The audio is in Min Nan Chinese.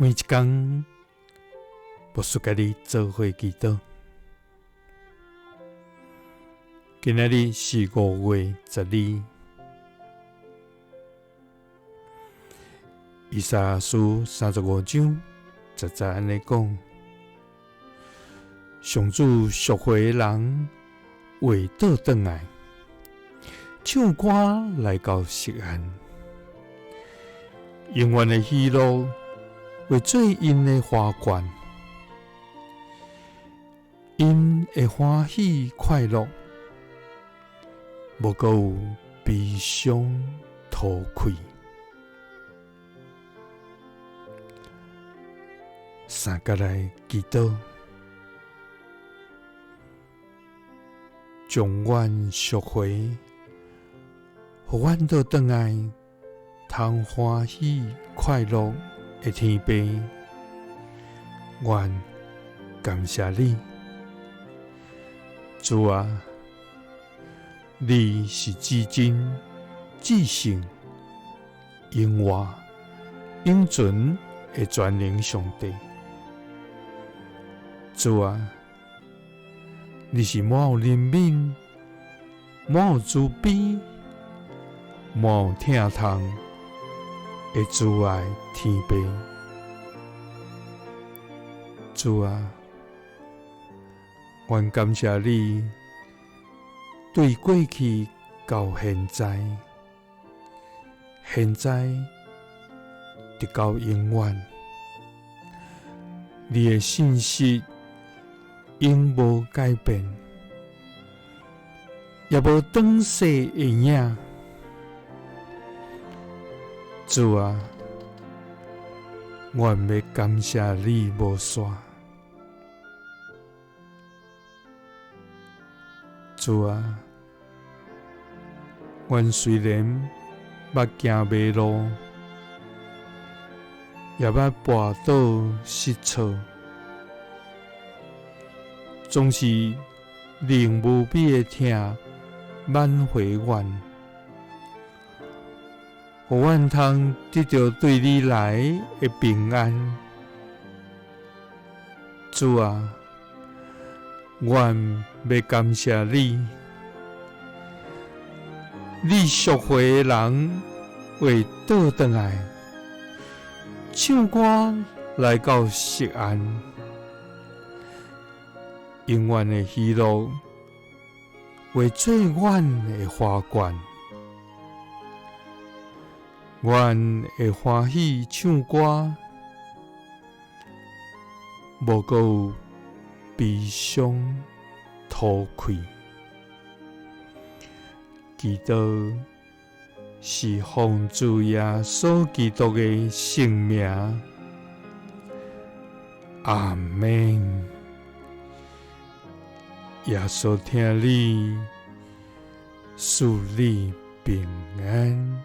每一工，牧師佮你做伙祈禱。今仔日是5月12，以賽亞書35章10節按呢講：上主贖回的人會倒轉來，唱歌來到錫安，永遠的喜樂會做𪜶的華冠，𪜶會歡喜快樂，無閣有悲傷塗氣。三佮來祈禱，將阮贖回，予阮倒轉來，通歡喜快樂的天父，阮感謝你，主啊，你是至真、至聖、永活、永存的全能上帝。主啊，你是滿有憐憫、滿有慈悲、滿有疼痛的慈愛天父。主啊，阮感謝你，對過去到現在，現在直到永遠，你的信實永無改變，也無轉逝的影。主啊，阮欲感謝你無煞。主啊，阮雖然捌行迷路，也捌跋倒失措，總是你用無比的疼挽回阮，予阮通得著對你來的平安。主啊，阮欲感謝你，你贖回的人會倒轉來，唱歌來到錫安，永遠的喜樂會做阮的華冠，阮會歡喜唱歌，無閣有悲傷塗氣。祈禱是奉主耶穌基督的聖名，阿們。耶穌疼你，賜你平安。